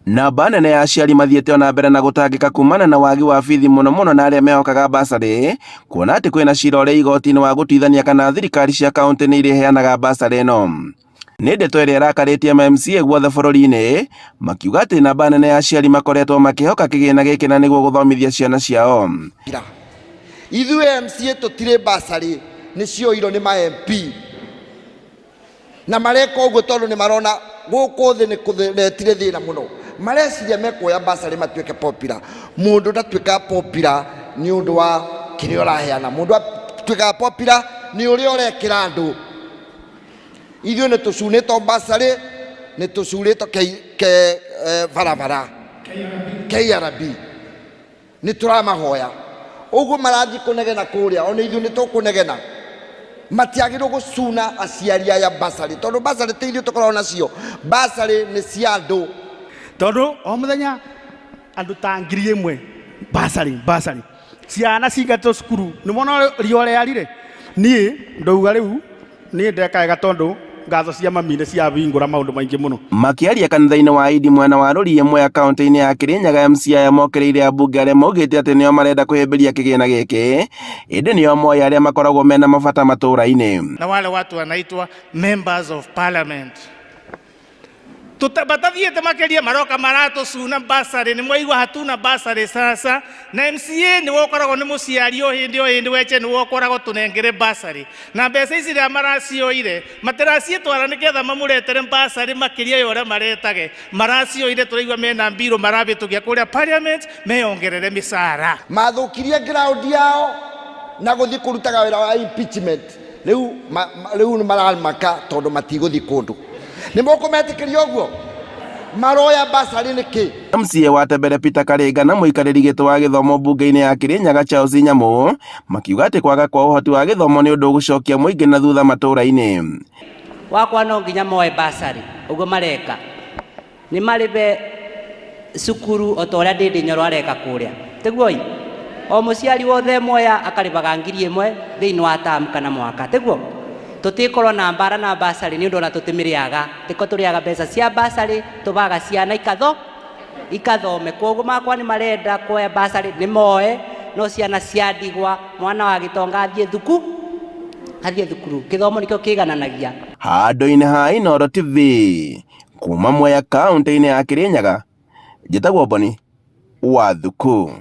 Namba nene ya aciari mathiĩte ona mbere na gũtangĩka kumana na wagi wa bithi mũno mũno na arĩa mehokaga basarĩ kuona atĩ kwĩna cira ũrĩ igoti-inĩ wa gũtuithania kana thirikari cia kaũntĩ nĩ irĩheanaga basarĩ ĩno. Nĩ ndeto ĩrĩa ĩrakarĩtie ma MCA guothe bũrũri-inĩ makiuga atĩ namba nene ya aciari makoretwo makĩhoka kĩgĩna gĩkĩ na nĩguo gũthomithia ciana ciao. Ithuĩ MCA tũtirĩ basarĩ, nĩ cioirwo nĩ ma MP. Na mareka ũguo tondũ nĩ marona gũkũ thĩ nĩ kũretire thĩna mũno. Mareciria mekuoya basarĩ matuĩke popular. Mũndũ ndatuĩkaga popular nĩ ũndũ wa kĩrĩa ũraheana. Mũndũ atuĩkaga popular nĩ ũrĩa ũrekĩra andũ. Ithuĩ nĩ tũcunĩtwo basarĩ, nĩ tũcurĩtwo barabara, KRB. Nĩ tũramahoya ũguo marathiĩ kũnegena kũrĩa, ona ithuĩ nĩ tũkũnegena. Matiagĩrĩirwo gũcuna aciari aya basarĩ, tondũ basarĩ ti ithuĩ tũkoragwo nacio, basarĩ nĩ cia andũ. Tondũ o mũthenya andũ ta 1000 basarĩ, basarĩ, ciana cingatĩtwo cukuru, nĩ wona riũa rĩarire? Niĩ ndauga rĩu Niĩ ndeka wega tondũ ngatho cia mami nĩ ciahingũra maũndũ maingĩ mũno. Makĩaria kanitha-inĩ wa Idi mwena wa Rũriĩ Mwea kaũntĩ-inĩ ya Kĩrĩnyaga MCA aya mokĩrĩire ambunge arĩa maugĩte atĩ nĩo marenda kũhĩmbĩria kĩgĩna gĩkĩ ĩndĩ nĩo moĩ arĩa makoragwo mena mabata matũra-inĩ. Na wale watu wanaitwa members of parliament batathiĩte makeria maroka maratũcuna basarĩ nĩ mwaigua hatuna basarĩ sasa na MCA nĩwe ũkoragwo nĩ mũciari o hĩndĩ o hĩndĩ weche nĩwe ũkoragwo tũnengere basarĩ na mbeca ici rĩrĩa maracioire matiracitwara nĩgetha mamũretere basarĩ makĩria ya ũrĩa maretage maracioire tũraigua mena mbirũ marabĩtũkia kũrĩa parliament meyongerere mĩcara. Mathũkirie ground yao na gũthiĩ kũrutaga wĩra wa impeachment. Rĩu rĩu nĩ maramaka tondũ matigũthiĩ kũndũ. Nĩ mũkũmetĩkĩria ũguo? Maroya basarĩ nĩkĩ? MCA wa Tebere Peter Karinga na mũikarĩri gĩtĩ wa gĩthomo mbunge-inĩ ya Kirinyaga Charles Nyamu makiuga atĩ kwaga kwa ũhoti wa gĩthomo nĩ ũndũ ũgũcokia mũingĩ na thutha matũũra-inĩ. Wakwa no nginya moe basarĩ ũguo mareka. Nĩ marĩhe cukuru o ta ũrĩa Ndĩndĩ Nyoro areka kũrĩa. Tiguo-ĩ? O mũciari wothe Mwea akarĩhaga 1000 thĩinĩ wa term kana mwaka. Tiguo? Tũtikorwo na mbara na bursary nĩ ũndũ ona tũtimĩrĩaga. Tiko tũrĩaga mbeca cia bursary, tũbaga ciana ikatho ikathome. Kwoguo makwa nĩ marenda kuoya bursary nĩ moe, no ciana cia ndigwa, mwana wa gĩtonga athiĩ thuku athiĩ thukuru. Gĩthomo nĩkĩo kĩigananagia. Handũ-inĩ ha Inooro TV, kuma Mwea kaũntĩ-inĩ ya Kirinyaga, njĩtagwo Boni wa Thuku.